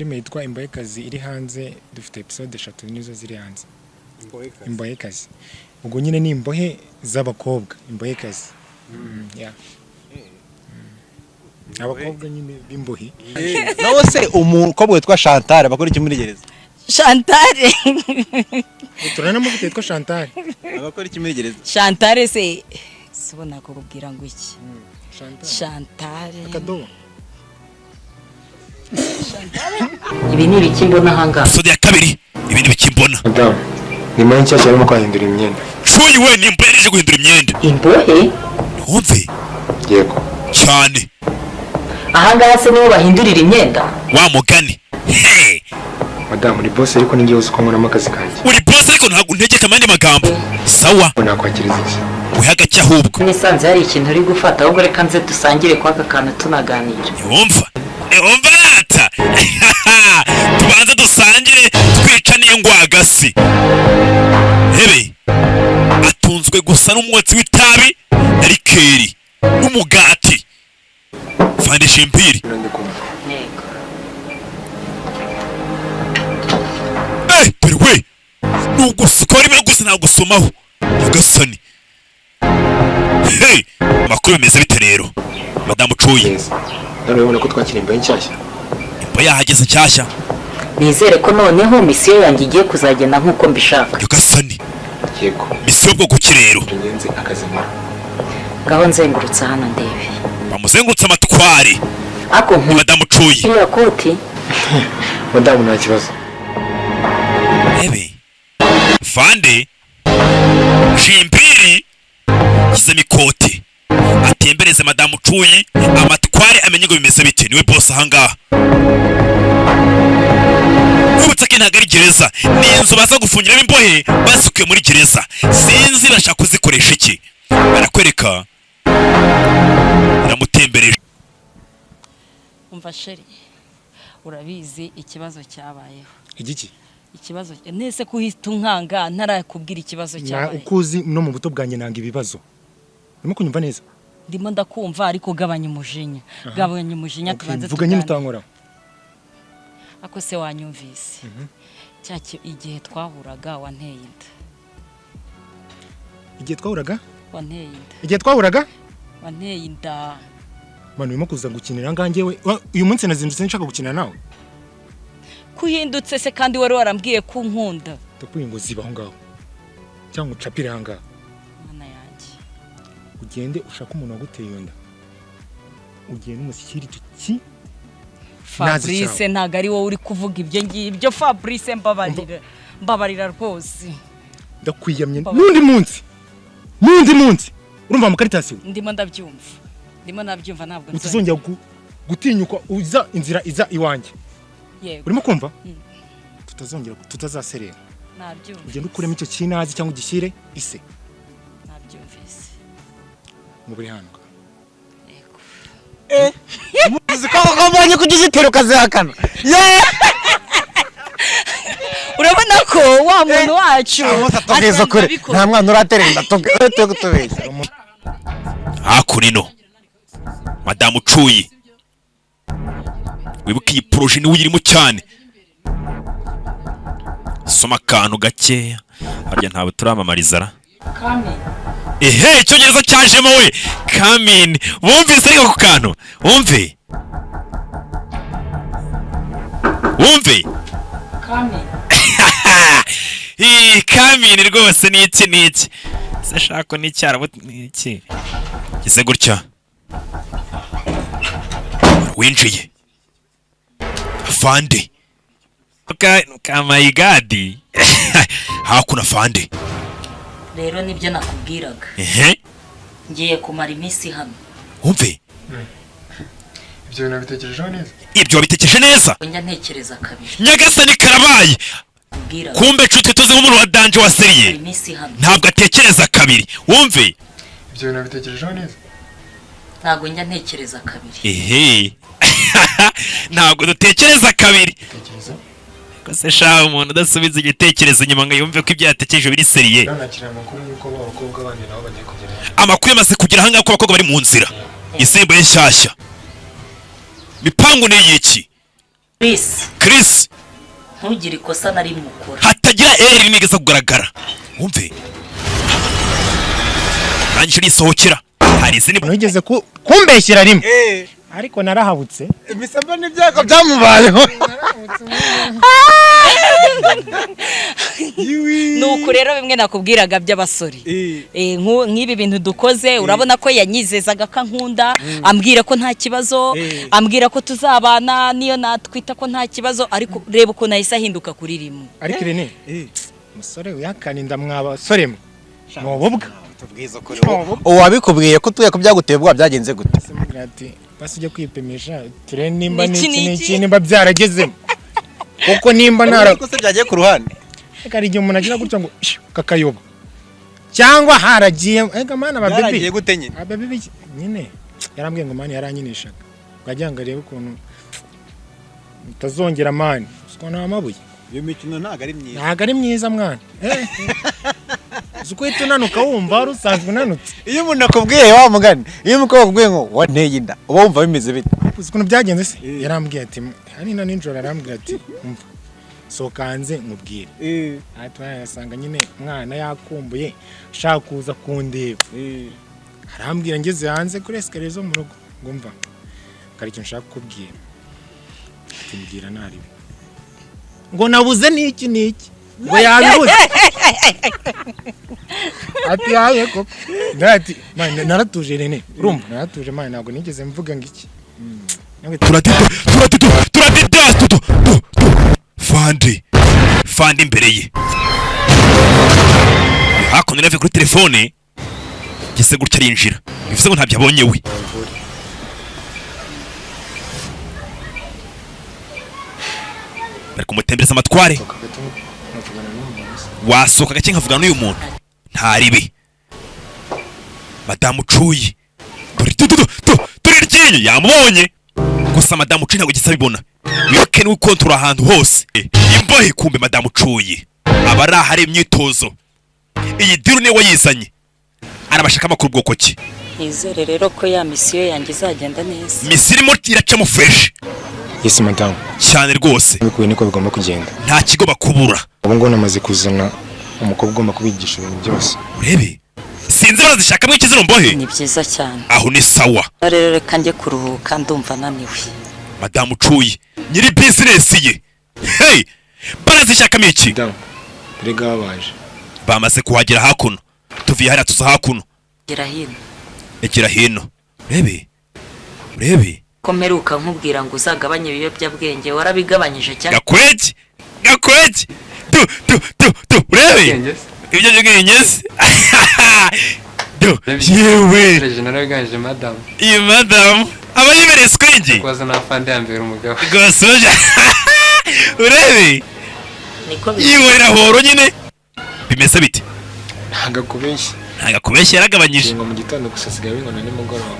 Filime yitwa Imbohekazi iri hanze, dufite episode eshatu nizo ziri hanze. Imbohekazi ubwo nyine ni imbohe z'abakobwa, imbohekazi. Yeah. Abakobwa nyine b'imbohe. Nawe se umukobwa witwa Chantal bakora iki muri gereza? Chantal? Turanamufite yitwa Chantal. Abakora iki muri gereza? Chantal se si ubona kukubwira ngo iki? Chantal. Chantal. Akadobo. Ibi ni ibiki mbona ahangaha? Episode ya kabiri, ibindi bikimbona. Madamu, ni imbohe nshyashya yarimo kwahindura imyenda. Cuyi we, ni imbohe yaje guhindura imyenda. Imbohe? Wumve. Yego. Cyane. Ahangaha se niho bahindurira imyenda? Wa mugani he. Madamu, uri boss ariko ninjye uzi uko nkoramo akazi kanjye. Uri boss ariko ntabwo untegeka amandi magambo, sawa? Ngo nakwakiriza iki? Wiha agake ahubwo. Nisanze hari ikintu uri gufata, ahubwo reka nze dusangire kwa aka kantu tunaganira. Ntiwumva, ntiwumva rata, tubanze dusangire twicaniye ngwagasi. Hebe atunzwe gusa n'umwotsi w'itabi na liqueur n'umugati, fandisha impiri. Ndi kumva. Yego. Eh, dore we ni ugusuka barimo gusa, nta gusomaho. Nyagasani, hey, amakuru bimeze bite rero, madamu Cuyi? Neza, none urabona ko twakira imbohe nshyashya. Imbo yahageze nshyashya. Nizere ko noneho mission yanjye igiye kuzagenda nk'uko mbishaka. Nyagasani. Yego. Mission bwo kuki rero? Ngenzi akazi nkora. Ngaho nzengurutse hano ndebe. Bamuzengurutse amatware. Ako Ni madamu Cuyi. iriya koti. Madamu, nta kibazo. Ebe fande Jimpiri shyizemo ikote atembereze madamu Cuyi amatware amenye ngo bimeze bite, niwe boss ahangaha. Wibutsa ko ntabwo ari gereza, ni inzu baza gufungiramo imbohe bazikuye muri gereza. Sinzi bashaka kuzikoresha iki, barakwereka iramutembereje. Umva chéri, urabizi ikibazo cyabayeho. Igiki? Ikibazo nese kuhita unkanga ntarakubwira ikibazo Na cyabaye? Uko uzi no mu buto bwanjye nanga ibibazo. Urimo kunyumva neza? Ndimo ndakumva, ariko gabanya umujinya, gabanya umujinya. Okay, Tubanze vuga nyine. tuganire. Utankoraho. Ako se wanyumvise igihe twahuraga wanteye inda? Igihe twahuraga? Wanteye inda. Igihe twahuraga? Wanteye inda. Manu, urimo kuza gukinira nganjye we. Uyu munsi nazindutse nshaka gukina nawe? Kuhindutse se kandi wari warambwiye ko unkunda? Ndakubwiye ngo ziba aho ngaho cyangwa ucapire aha ngaha. Mana yanjye! Ugende ushake umuntu waguteye iyo nda, ugende umushyikire icyo ki nazi. Fabrice, Cyawe. ntabwo ari wowe uri kuvuga ibyo ngibyo. Fabrice, mbabarira, mbabarira rwose. Ndakwiyamye, n'undi munsi, n'undi munsi, urumva mukaritasi we? Ndimo ndabyumva, ndimo ndabyumva, ntabwo nzongera. Utazongera gutinyuka uza inzira iza iwanjye. Yego. Urimo kumva? Tutazongera, tutazaserera. Nabyumva. Ugende ukuremo icyo kinazi cyangwa ugishyire ise. Nabyumvise. Mu buri hano. Yego. Uzi ko mbonye ko ugize itero ukazihakana? Urabona ko wa muntu wacu Tubwiza ukuri. abikora. Nta mwana uratera inda, tubeshya. Hakuno madamu Cuyi, wibuke iyi projet niwe uyirimo cyane. Soma akantu gakeya, harya ntabwo turamamariza ra? Ehe, icyongereza cyajemo we, come in. Wumvise ariko ku kantu? Wumve, wumve. Ii, come in rwose ni iki, ni iki se shako, ni icyarabu, ni iki? Gise gutya winjiye afande ka mayigadi hakuno afande. Rero nibyo nakubwiraga. Ehe. Ngiye kumara iminsi hano. Wumve. Ibyo bintu bitekerejeho neza? Ibyo wabitekereje neza? Njya ntekereza kabiri. Nyagasani, karabaye! Kubwiraga. Kumbe nshuti, tuzi nk'umuntu wa danger wa sérieux. Iminsi hano. Ntabwo atekereza kabiri, wumve. Ibyo bintu bitekerejeho neza? Ntabwo njya ntekereza kabiri. Ehe, ntabwo dutekereza kabiri. Tekereza. Ko se shaho umuntu udasubiza igitekerezo inyuma ngo yumve ko ibyo yatekereje biri sérieux? Nakira amakuru y'uko ba bakobwa bandi nabo bagiye kugera. Amakuru yamaze kugera ahangaha ko abakobwa bari mu nzira, isimbo ye nshyashya. Mipangu ni iyiki? Chris, Chris, ntugire ikosa na rimwe ukora. Hatagira error rimwe igeza kugaragara. Wumve, arangije arisohokera. Hari izindi Nugeze kumbeshyira rimwe, ariko narahabutse. Imisamba n'ibyago byamubayeho. Nuko rero bimwe nakubwiraga by'abasore. Nk'ibi bintu dukoze, urabona ko yanyizezaga ko ankunda, ambwira ko nta kibazo, ambwira ko tuzabana niyo natwita ko nta kibazo, ariko reba ukuntu ahise ahinduka kuri rimwe. Ariko Irene, umusore wihakana inda, mwa basore mwe, ni ububwa. Uwabikubwiye ko utuye ko byaguteye ubwoba, byagenze gute? Simubwira ati basi ujye kwipimisha turebe nimba Niki, n'iki niki? n'iki, nimba byaragezemo kuko nimba ntara Ariko se byagiye ku ruhande? Reka, hari igihe umuntu agira gutya ngo "Shh," kakayoba cyangwa haragiye. Ega mana, ababebi. Byaragiye gute nyine? Ababebi nyine yarambwiye ngo man yaranyinishaga, ngo agira ngo arebe ukuntu utazongera, man, usiko nta mabuye. Iyo mikino ntabwo ari myiza. Ntabwo ari myiza mwana. Uzi ko uhita unanuka, wumva wari usanzwe unanutse. Iyo umuntu akubwiye, wa mugani, iyo umukobwa akubwiye ngo wanteye inda, uba wumva bimeze bite? Uzi ukuntu byagenze se? Yarambwiye ati hari na nijoro, arambwira ati umva, sohoka hanze nkubwire. Aha turayasanga nyine umwana yakumbuye, ashaka kuza kundeba. Arambwira ngeze hanze kuri escalier zo mu rugo ngo mva, hari ikintu nshaka kukubwira. Ati mbwira naribi. Ngo nabuze n'iki n'iki, ngo yabibuze. Ati yaye koko. Ati man naratuje Rene, urumva naratuje man, ntabwo nigeze mvuga ngo iki. Turadida, turadida, turadida, tu tu tu tu. Fandi, fandi imbere ye hakuno nave kuri telefone gese gutya arinjira, bivuze ngo ntabyo abonye we. Bari kumutembereza amatware. Wasohoka gake nkavugana n'uyu muntu ntaribi. Madamu Cuyi, dore tu tu tu tu, dore iryinyo yamubonye gusa. Madamu Cuyi ntabwo gisa abibona. Wibuke niwe ukontorora ahantu hose. Imbohe kumbe madamu Cuyi aba ari ahari imyitozo. Iyi deal niwe wayizanye, arabashaka amakuru bwoko ki. Nizere rero ko ya misiyo yanjye izagenda neza. Misiyo irimo iracamo fresh. Yes madamu. Cyane rwose. Bikuye niko bigomba kugenda. Nta kigo bakubura. Ubu ngubu namaze kuzana umukobwa ugomba kubigisha ibintu byose. Urebe, sinzi barazishakamo iki zino mbohe. Ni byiza cyane. Aho ni sawa. Rero reka njye kuruhuka, ndumva naniwe. Madamu Cuyi nyiri business ye, hey, barazishakamo iki? Madamu, erega babaje. Bamaze kuhagera hakuno, tuvuye hariya tuza hakuno. Gera hino. Egera hino urebe, urebe. Ko mperuka nkubwira ngo uzagabanye ibiyobyabwenge, warabigabanyije cyane? Gakwege, gakwege, tu tu tu tu, urebe ibyo byubwenge se, du yewe. Narabiganje madamu. Iyi madamu aba yibereye swingi. Kubaza n'afande yambera umugabo. Rwose urebe. Niko. Yihorera horo nyine, bimeze bite? Ntabwo akubeshya. Ntabwo akubeshya, yaragabanyije. Ngo mu gitondo gusa, asigaye abibona nimugoroba.